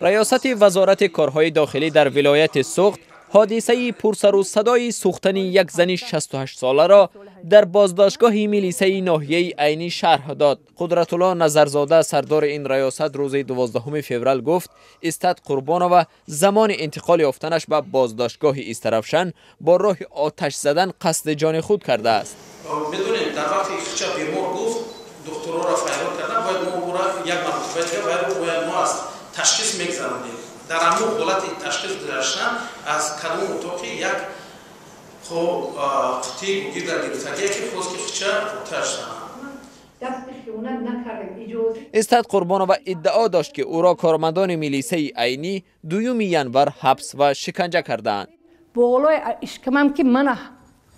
Раёсати вазорати корҳои дохилӣ дар вилояти Суғд ҳодисаи пурсару садои сӯхтани як зани 68-соларо дар боздоштгоҳи милисаи ноҳияи Айнӣ шарҳ дод. Қудратулло Назарзода, сардори ин раёсат, рӯзи 12 феврал гуфт, Истат Қурбонова замони интиқол ёфтанаш ба боздоштгоҳи Истаравшан бо роҳи оташ задан қасди ҷони худ кардааст. Медонем, дар вақте хича бемор гуфт, духтурора файрод кардан, бояд мо ӯро як маротиба дигар бояд мо аз ташхис мегзаронем. Дар ҳамон ҳолати ташхис гузаштан аз кадом утоқи як қутии гугирда гирифтагие, ки хост, ки хича оташ занад. Истат Қурбонова иддао дошт, ки ӯро кормандони милисаи Айнӣ 2 январ ҳабс ва шиканҷа кардаанд. Болои ишкамам ки мана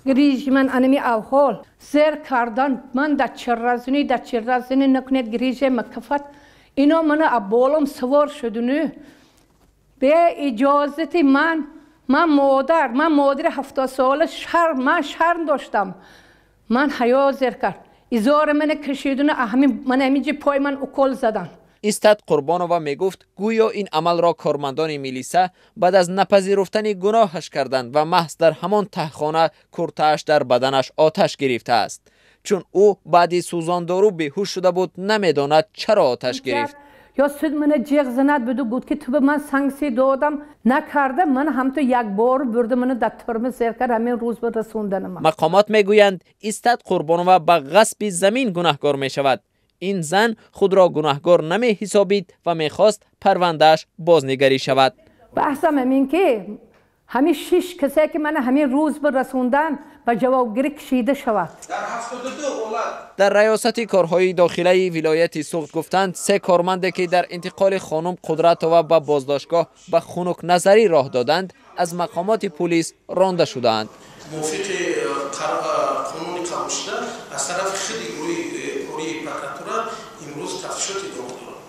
грижи ман анами авҳол зер кардан, ман дар чирразунӣ, дар чирразунӣ накунед, грижа макафат. Ино мана болом савор шудуну бе иҷозати ман. Ман модар, ман модари 70-сола, шарм, ман шарм доштам, ман ҳаё зер кард, изори мана кашидуну ҳамин мана ҳаминҷи пой ман укол задан. Истат Қурбонова мегуфт, гӯё ин амалро кормандони милиса баъд аз напазируфтани гуноҳаш карданд ва маҳз дар ҳамон таҳхона куртааш дар баданаш оташ гирифтааст. Чун ӯ баъди сӯзондору беҳуш шуда буд, намедонад, чаро оташ гирифт. Ё суд мана ҷеғ занад буду гуфт, ки ту ба ман санксия додам накарда, ман ҳамту як бор бурда, мана дар турма зер кард, ҳамин рӯз ба расонданама. Мақомот мегӯянд, Истат Қурбонова ба ғасби замин гунаҳкор мешавад. Ин зан худро гунаҳкор намеҳисобид ва мехост парвандааш бознигарӣ шавад. Баҳсам ҳамин, ки ҳамин шиш касе, ки мана ҳамин рӯз ба расондан, ба ҷавобгирӣ кашида шавад. Дар 72 ҳолат. Дар раёсати корҳои дохилаи вилояти Суғд гуфтанд, се корманде, ки дар интиқоли хонум Қудратова ба боздоштгоҳ ба хунукназарӣ роҳ доданд, аз мақомоти пулис ронда шудаанд. Мувофиқи қонуни қабулшуда аз тарафи худи гурӯҳи кории прокуратура имрӯз тафтишот идома дорад.